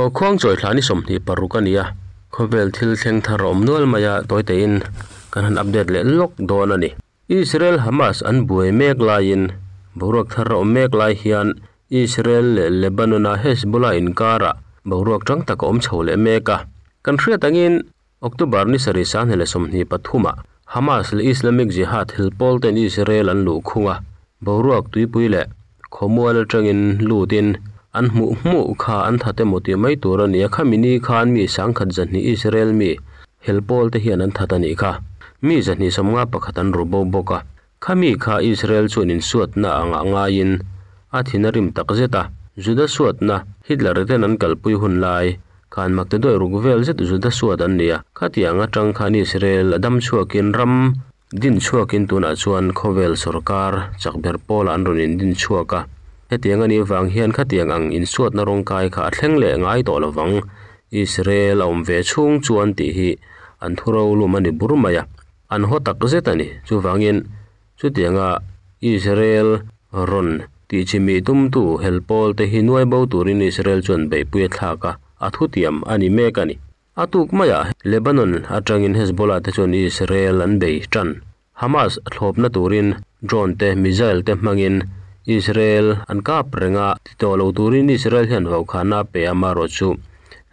Aw khuangchawi thla ni 26 a ni a, khawvel thil thleng thar a awm nual mai a, tawitein kan han update leh lawk dawn a ni. Israel Hamas an buai mek laiin boruak thar a awm mek lai hian Israel leh Lebanon a Hezbollah inkarah boruak tang tak a awm chho leh mek a. Kan hriat angin October ni 7 2023 ah Hamas leh Islamic Jihad helpawl ten Israel an luh khung a, boruak tuipui leh khawmual atangin lutin an hmuh hmuh kha an that emaw tih mai tur a ni a, khami ni khan mi 120 Israel mi helpawl te hian an that a nih kha. Mi 251 an ru bo bawk a, khami kha Israel chuan insuatna anga ngaiin a thin a rim tak zet a, Juda suatna Hitler ten an kalpui hun lai khan makte doi ruk vel zet Juda suat an ni a, khatiang atang khan Israel a dam chhuakin ram din chhuakin tunah chuan khawvel sorkar chakber pawlah an rawn in din chhuak a, hetiang ani wang hian khatiang ang insuatna rawngkai kha a thleng leh ngai tawh lovang Israel a awm ve chhung chuan tih hi an thuro lum ani bur mai a, an haw tak zet ani. Chuwangin chutianga Israel rawn tih chimi tumtu helpawl te hi nuai bo turin Israel chuan beihpui a thlak a, a thutiam ani mek ani. A tuk maiah Lebanon atangin Hezbollah te chuan Israel an bei tan. Hamas thlawpna turin drone te missile te hmangin Israel an kap renga ti tawh lo turin Israel hian vaukhana pe a maro chu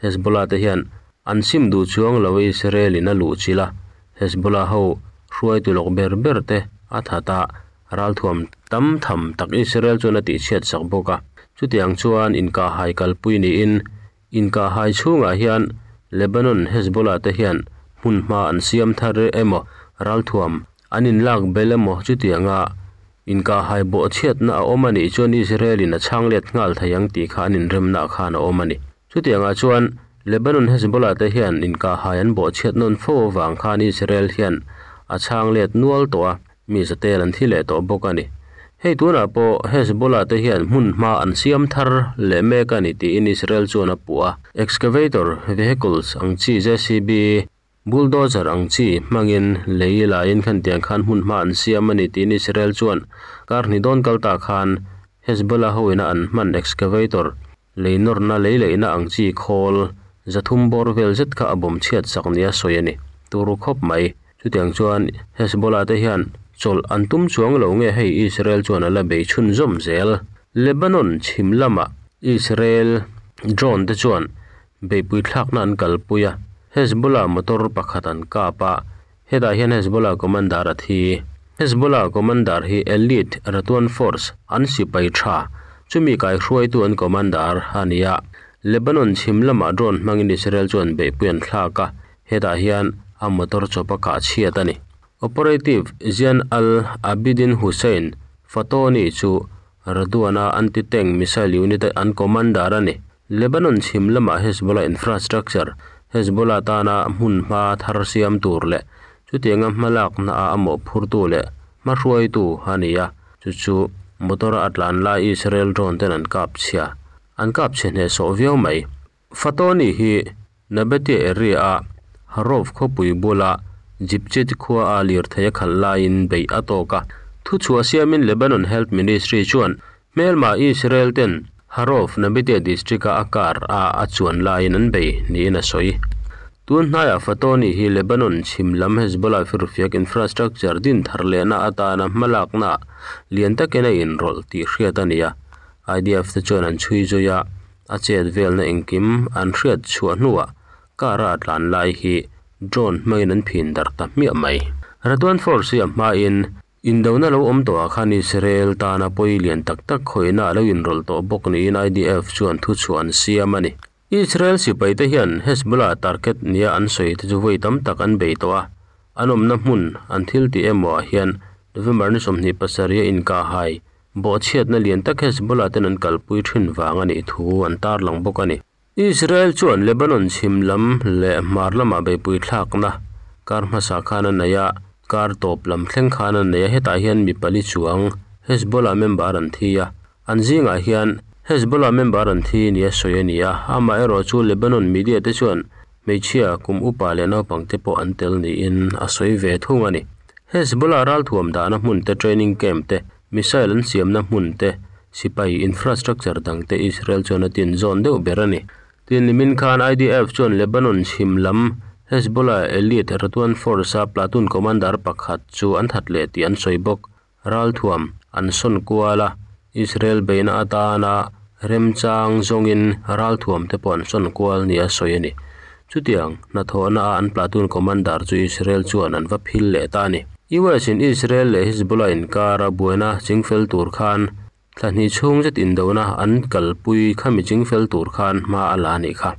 Hezbollah te hian an sim du chuang lo Israel in a luh chila Hezbollah ho hruai tu lok ber ber te a thata ralthuam tam tham tak Israel chuan a tih chhiat sak bawk a. Chutiang chuan inka hai kalpui niin inka hai chhungah hian Lebanon Hezbollah te hian hmun hma an siam thar emaw ralthuam an in lak bel emaw chutianga inka hai bo chhiatna a awm ani chuan Israel in a chhang let nghal theiang tih kha an inremna khan a awm ani. Chutianga chuan Lebanon Hezbollah te hian inka hai an bo chhiat nawn fo awang khan Israel hian a chhang let nual tawh a, mi zatel an thi leh tawh bawk ani. Hei tunah pawh Hezbollah te hian hmun hma an siam thar leh mek ani tiin Israel chuan a puh a. Excavator vehicles ang chi JCB bulldozer ang chi hmangin lei lain khan tiang khan hmun hma an siam ani tiin Israel chuan kar hni dawn kalta khan Hezbollah hoina an hman excavator lei nawrna lei leina ang chi khawl zathum bawr vel zet kha a bawm chhiat sak nia sawi ani. Turu khawp mai. Chutiang chuan Hezbollah te hian chawlh an tum chuang lo nge hei Israel chuan a la bei chhun zawm zel. Lebanon chhim lamah Israel drone te chuan beihpui thlakna an kalpui a, Hezbollah motor pakhat an kap a, hetah hian Hezbollah commander a thi. Hezbollah commander hi elite Radwan Force an sipai tha chumi kai hruaitu an commander ani a. Lebanon chhim lamah drone hmangin Israel chuan beihpui an thlak a, hetah hian a motor chawpa kah chhiat ani. Operative Zian al-Abidin Hussein Fatoni chu Radwana anti-tank missile unit an commander ani. Lebanon chhim lamah Hezbollah infrastructure Hezbollah tana hmun hma thar siam tur leh chutianga hmalak na a amaw phurtu leh hmahruaitu ani a, chu chu motor a tlan lai Israel drone ten an kap chhia an kap chhe hne sawh viau mai. Fatoni hi Nabati area a Harov khawpui bula Jipchit khua a lir thei a khalh laiin bei a tawk a. Thu chhuah siamin Lebanon Health Ministry chuan hmelma Israel ten Harov Nabati district a kar a a chuan laiin an bei niin a sawi. Tun hnaiah Fatoni hi Lebanon chhim lam Hezbollah firfiak infrastructure din thar lehna atana hmalakna lian takin a inrawlh tih hriat a ni a. IDF te chuan an chhui zui a, a chet velna engkim an hriat chhuah hnuah kara tlan lai hi drone hmangin an phin dar ta hmiah mai. Radwan Force hi a hmain indona lo awm tawhah khan Israel tana pawi lian tak tak khawihna a lo inrawlh tawh bawk niin IDF chuan thu chhuah an siam ani. Israel sipai te hian Hezbollah target nia an sawi te chu vawi tam tak an bei tawh a, an awmna hmun an thil tih emaw ah hian November ni 27 a inka hai bo chhiatna lian tak Hezbollah ten an kalpui thin wang ani thu an tar lang bawk ani. Israel chuan Lebanon chhim lam leh hmar lamah beihpui thlakna kar hmasa khan a nei a, kar tawp lam thleng khan a nei a, hetah hian mi pali chuang Hezbollah member an thi a, an zingah hian Hezbollah member an thi ni a sawi ani a, amaherawh chu Lebanon media te chuan hmeichhia kum upa leh naupang te pawh an tel niin a sawi ve thung ani. Hezbollah ralthuam dahna hmun te training camp te missile an siamna hmun te sipai infrastructure dang te Israel chuan a tin zawn deuh ber ani. Tin, nimin khan IDF chuan Lebanon chhim lam Hezbollah elite Radwan Force-a platoon commander pakhat chu an that leh tih an sawi bawk. Ralthuam an sawn kual a, Israel beihna atana remchang zawngin ralthuam te pawh an sawn kual nia sawi a ni. Chutiang hnathawhna a an platoon commander chu Israel chuan an va phil leh ta a ni. US in Israel leh Hezbollah inkara buaina chingfel tur khan thla hnih chhung zet indona an kalpui khami chingfel tur khan hma a la a nih kha.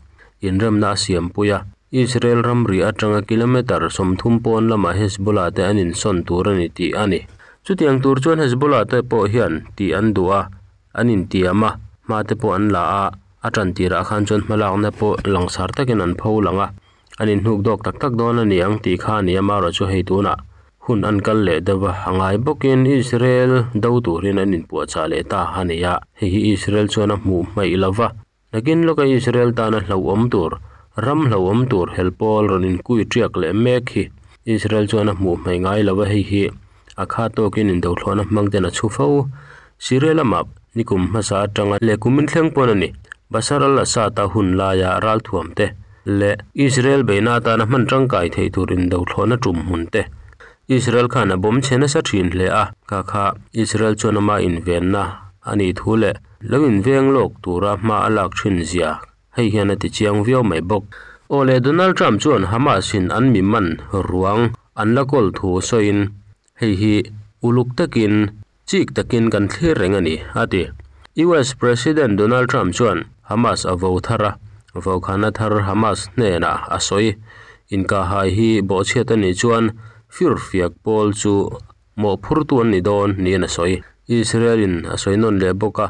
Inremna a siampui a, Israel ramri atanga kilometre 30 pawn lamah Hezbollah te an insawn tur a ni tih a ni. Chutiang tur chuan Hezbollah te pawh hian tih an duh a, an intiam a, hma te pawh an la a, a tan tirah khan chuan hmalakna pawh langsar takin an pho lang a, an inhnuk dawk tak tak dawn a ni ang tih kha a ni a, amaherawh chu hei tunah hun an kal leh deuh a, a ngai bawkin Israel do turin an inpuahchah leh ta a ni a, hei hi Israel chuan a hmuh hmaih lo va. Nakin lawka Israel tana hlauhawm tur, ram hlauhawm tur hel pawl rawn inkui tiak leh mek hi Israel chuan a hmuh hmaih ngai lo a, hei hi a kha tawkin indothlawhna hmang ten a chhu fo. Syria lamah nikum hmasa atanga leh kum inthleng pawn a ni. Bashar al-Assad-a hun laia ralthuam te leh Israel beihna atana hman tangkai theih tur indothlawhna tum hmun te Israel khan a bawm chhe nasa thin hle a, kha kha Israel chuan ama invenna a nih thu leh lo inveng lawk tura hma a lak thin zia hei hian a ti chiang viau mai bawk. Aw le, Donald Trump chuan Hamas in an mi man ruang an la kawl thu sawiin hei hi uluk takin chik takin kan thlir reng a ni, a ti. US President Donald Trump chuan Hamas a vo thar a, vokhana thar Hamas hnenah a sawi. Inkahhai hi bawhchhiat a nih chuan firfiak pawl chu mawhphurtu an ni dawn niin a sawi. Israel in a sawi nawn leh bawk a,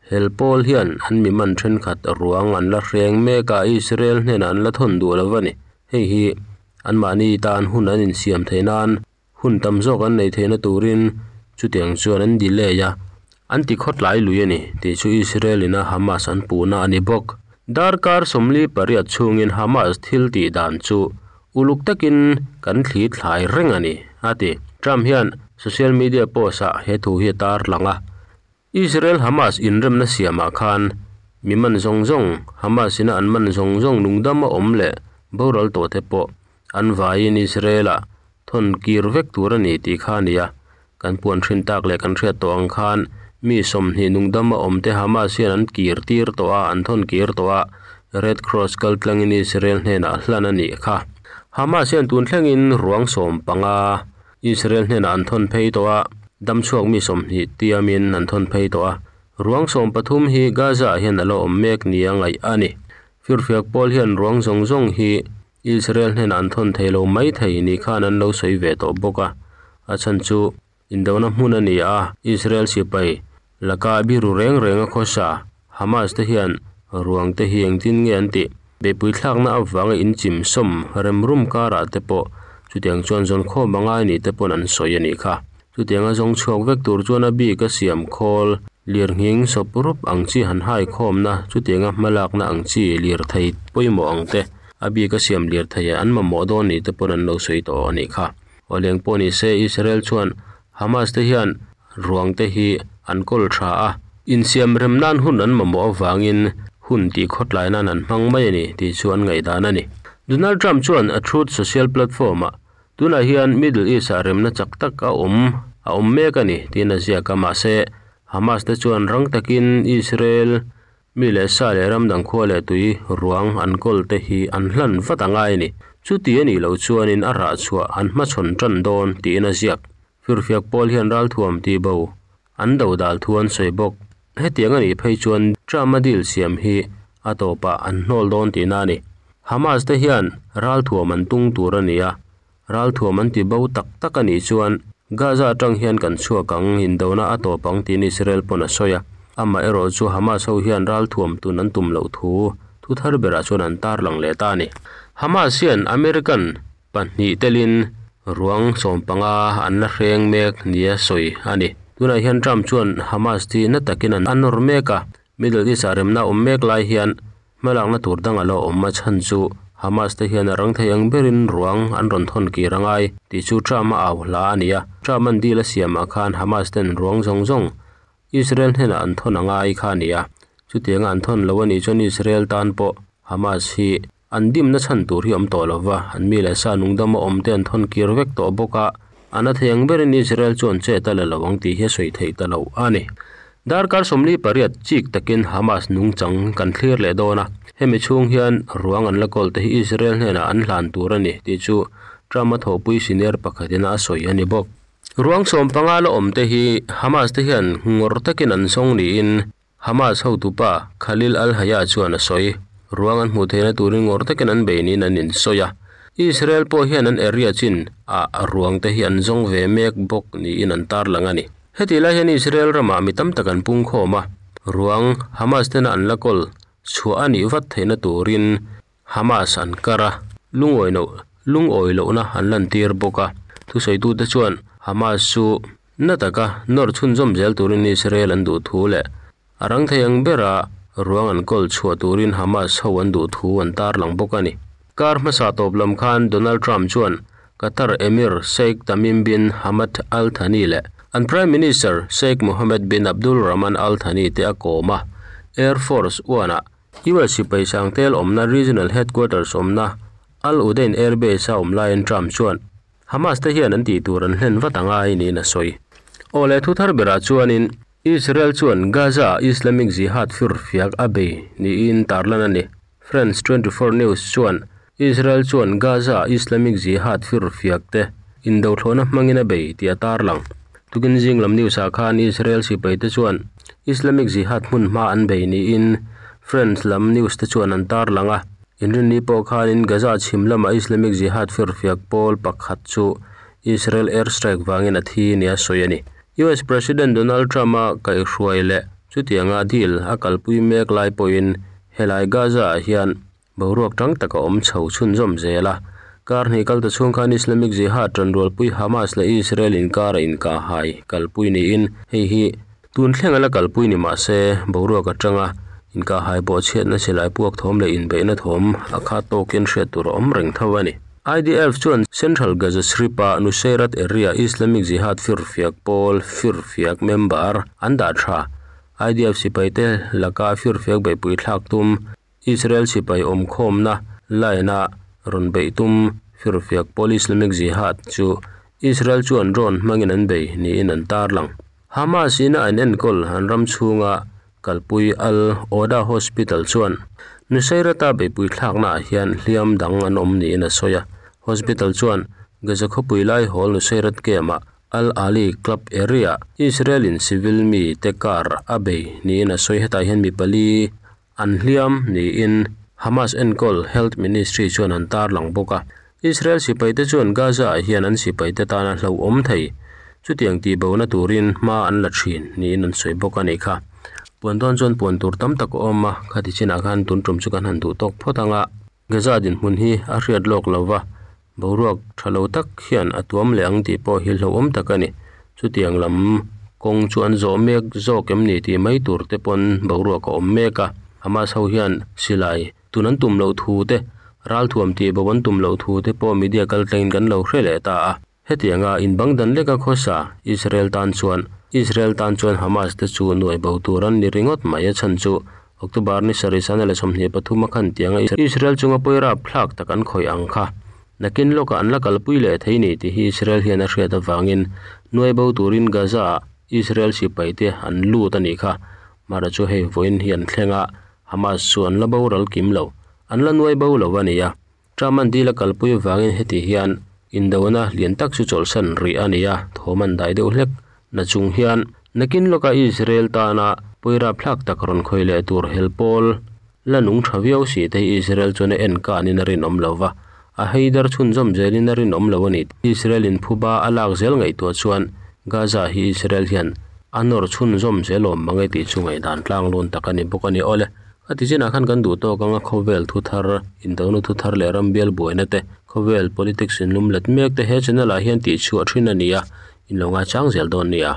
hel pawl hian an mi man thenkhat ruang an la hreng mek a, Israel hnenah an la thawn duh lo a ni. Hei hi anmahni tan hun an insiam theih nan Hun tam zawk an neih theihna turin chutiang chuan an delay a, an ti khawtlai lui a ni tih chu Israel ina Hamas an puhna a ni bawk. Darkar 48 chhungin Hamas thil tih dan chu uluk takin kan thli thlai reng a ni, a ti. Trump hian social media post-ah he thu hi a tarlang a. Israel-Hamas inremna siamah khan mi man zawng zawng, Hamas ina an man zawng zawng lungdam a awm leh boral tawh te pawh an vaiin Israel-ah thawn kir vek tur a ni tih kha a ni a. Kan puan thin tak leh kan hriat tawh ang khan mi 20 lungdam a awm te Hamas hian an kir tir tawh a, an thawn kir tawh a, Red Cross kaltlangin Israel hnenah hlan a nih kha. Hamas hian tun thlengin ruang 15 Israel hnenah an thawn phei tawh a, damchhuak mi 20 tiamin an thawn phei tawh a. Ruang 13 hi Gaza-ah hian a la awm mek nia ngaih a ni. Firfiak pawl hian ruang zawng zawng hi Israel hnenah an thawn thei lo mai thei ni khan an lo sawi ve tawh bawk a. A chhan chu indona hmun a ni a, Israel sipai laka biru reng reng a khawsa Hamas te hian ruang te hi engtin nge an tih? Beihpui thlakna avanga inchim sawm remrum karah te pawh chutiang chuan zawn khawm a ngai ni te pawn an sawi a nih kha. Chutianga zawng chhuak vek tur chuan a bik a siam khawl lirnghing sawp rup ang chi han hai khawmna chutianga hmalakna ang chi lirthei pawimawh ang te a bik a siam lirthei an mamawh dawn ni te pawn an lo sawi tawh a nih kha. Awleng pawh ni se Israel chuan Hamas te hian ruang te hi an kawl tha a, insiam rem nan hun an mamawh avangin hun tih khawtlai nan an hmang mai a ni tih chu an ngaihdan a ni. Donald Trump chuan a Truth Social platform-ah tunah hian Middle East-ah remna chak tak a awm a awm mek a ni tiin a ziak a, mahse Hamas te chuan rang takin Israel Mi leh sa leh ram dang khua leh tui ruang an kawl te hi an hlan vat a ngai a ni. Chuti a nih loh chuanin a rah chhuah an hmachhawn tan dawn tiin a ziak. Firfiak pawl hian ralthuam tih bo an do dal thu an sawi bawk. Hetiang a nih phei chuan Trump-a deal siam hi a tawpah an hnawl dawn tihna a ni. Hamas te hian ralthuam an tung tur a ni a, Ralthuam an ti bo tak tak a nih chuan Gaza atang hian kan chhuak ang, indona a tawp ang tiin Israel pawn a sawi a. Amah erawh chu Hamas ho hian ralthuam tun an tum loh thu thu thar berah chuan an tarlang leh ta a ni. Hamas hian American pahnih telin ruang 15 an la hreng mek nia sawi a ni. Tunah hian Trump chuan Hamas ti na takin a nawr mek a, Middle East-ah remna awm mek lai hian Hmalakna tur dang a lo awm a chhan chu Hamas te hian a rang thei ang berin ruang an rawn thawn kir a ngai tih chu Trump a au hla a ni a. Trump an deal a siamah khan Hamas ten ruang zawng zawng Israel hnenah an thawn a ngai kha a ni a. Chutianga an thawn lo a nih chuan Israel tan pawh Hamas hi an dimna chhan tur hi awm tawh lova, an mi leh sa nungdama awm te an thawn kir vek tawh bawk a, a na thei ang berin Israel chuan chet a la lo ang tih hi a sawi theih ta loh a ni. Darkar 48 chik takin Hamas nungchang kan thlir leh dawn a, hemi chhung hian ruang an la kawl te hi Israel hnenah an hlan tur a ni tih chu Trump-a thawhpui senior pakhatin a sawi a ni bawk. Ruang 15 la awm te hi Hamas te hian ngawrh takin an zawng niin Hamas hotupa Khalil al-Hayya chuan a sawi. Ruang an hmuh theihna turin ngawrh takin an bei niin an insawi a. Israel pawh hian an area chin ah ruang te hi an zawng ve mek bawk niin an tarlang a ni. Heti lai hian Israel ramah mi tam tak an pung khawm a, ruang Hamas tena an la kawl chhuah a nih vat theihna turin Hamas an kar a, lungawi loh lungawi lohna an lantir bawk a. Thusawitu te chuan Hamas chu na taka nawr chhunzawm zel turin Israel an duh thu leh a rang thei ang bera ruang an kawl chhuah turin Hamas ho an duh thu an tarlang bawk a ni. Kar hmasa tawp lam khan Donald Trump chuan Qatar Emir Sheikh Tamim bin Hamad Al Thani leh an Prime Minister Sheikh Mohammed bin Abdul Rahman Al Thani te a kawm a, Air Force One-ah US sipai sangtel awmna Regional Headquarters awmna Al Udeid Air Base a awm laiin Trump chuan Hamas te hian an tih tur an hlen vat angai niin a sawi. Aw le thu thar berah chuanin Israel chuan Gaza-ah Islamic Jihad firfiak a bei niin tarlan a ni. France 24 News chuan Israel chuan Gaza-ah Islamic Jihad firfiak te indothlawhna hmangin a bei tih a tarlang. Tukin zing lam news ah khan Israel sipai te chuan Islamic Jihad hmun hma an bei niin France lam news te chuan an tarlang a. Inrinni pawh khanin Gaza chhim lamah Islamic Jihad firfiak pawl pakhat chu Israel airstrike vangin a thi nia sawi a ni. US President Donald Trump-a kaihhruai leh chutianga deal a kalpui mek lai pawhin helai Gaza-ah hian boruak tang tak a awm chho chhunzawm zel a. Kar hnih kal ta chhung khan Islamic Jihad tanrualpui Hamas leh Israel inkara inkahhai kalpui niin hei hi tun thleng a la kalpui ni mah se boruak atanga inkahhai bawhchhiatna silai puak thawm leh inbeihna thawm a kha tawkin hriat tur a awm reng tho a ni. IDF chuan Central Gaza Strip-a Nuseirat area Islamic Jihad firfiak pawl firfiak member an dah tha. IDF sipai te laka firfiak beihpui thlak tum Israel sipai awm khawmna line-a rawn beih tum firfiak pawl Islamic Jihad chu Israel chuan drone hmangin an bei niin an tarlang. Hamas in a an enkawl an ram chhunga kalpui Al Awda Hospital chuan Nuseirata beihpui thlaknaah hian hliam dang an awm niin a sawi a. Hospital chuan Gaza khawpui lai hawl Nuseirat camp-ah Al Ahli Club area Israel in civil mi te car a bei niin a sawi. Hetah hian mi pali an hliam niin Hamas enkawl Health Ministry chuan an tarlang bawk a. Israel sipai te chuan Gaza-ah hian an sipai te tana hlauhawm thei chutiang tihbona turin hma an la thin niin an sawi bawk a nih kha. Puan dawn chuan puan tur tam tak a awm a, khati chinah khan tun tum chu kan han duh tawk phawt ang a. Gaza dinhmun hi a hriat lawk lo va, boruak tha lo tak hian a tuam leh ang tih pawh hi hlauhawm tak a ni. Chutiang lam kawng chu an zawh mek zawk em ni tih mai tur te pawn boruak a awm mek a. Hamas ho hian silai tun an tum loh thu te, ralthuam tih bo an tum loh thu te pawh media kaltlangin kan lo hre leh ta a. Hetianga inbang dan leka khawsa Israel tan chuan Israel tan chuan Hamas te chu nuai bo tur an ni ringawt mai a chhan chu October ni sarih sana leh 23 a khan tianga Israel chunga pawirap thlak tak an khawih ang kha nakin lawkah an la kalpui leh thei ni tih hi Israel hian a hriat avangin nuai bo turin Gaza-ah Israel sipai te an lut a nih kha. Mara chu hei vawiin hi an thleng a, Hamas chu an la boral kim lo, an la nuai bo lo a ni a. Trump an deal a kalpui avangin heti hian indona lian tak chu chawlhsan rih a ni a, thawm an dai deuh hlek na chung hian nakin lawka Israel tana pawirap thlak tak rawn khawih leh tur hel pawl la nung tha viau si te hi Israel chuan a en kanin a rinawm lo va, a heidar chhunzawm zelin a rinawm lo a ni. Israel in phuba a lak zel ngaihtuah chuan Gaza hi Israel hian a nawr chhunzawm zel awm mang e tih chu ngaihdan tlang lun tak a ni bawk a ni. Awle, a ti chinah khan kan duh tawk anga khawvel thu thar, indona thu thar leh rambial buaina te, khawvel politics inlum let mek te he channel ah hian tihchhuah thin a ni a, in lo ngaichang zel dawn nia.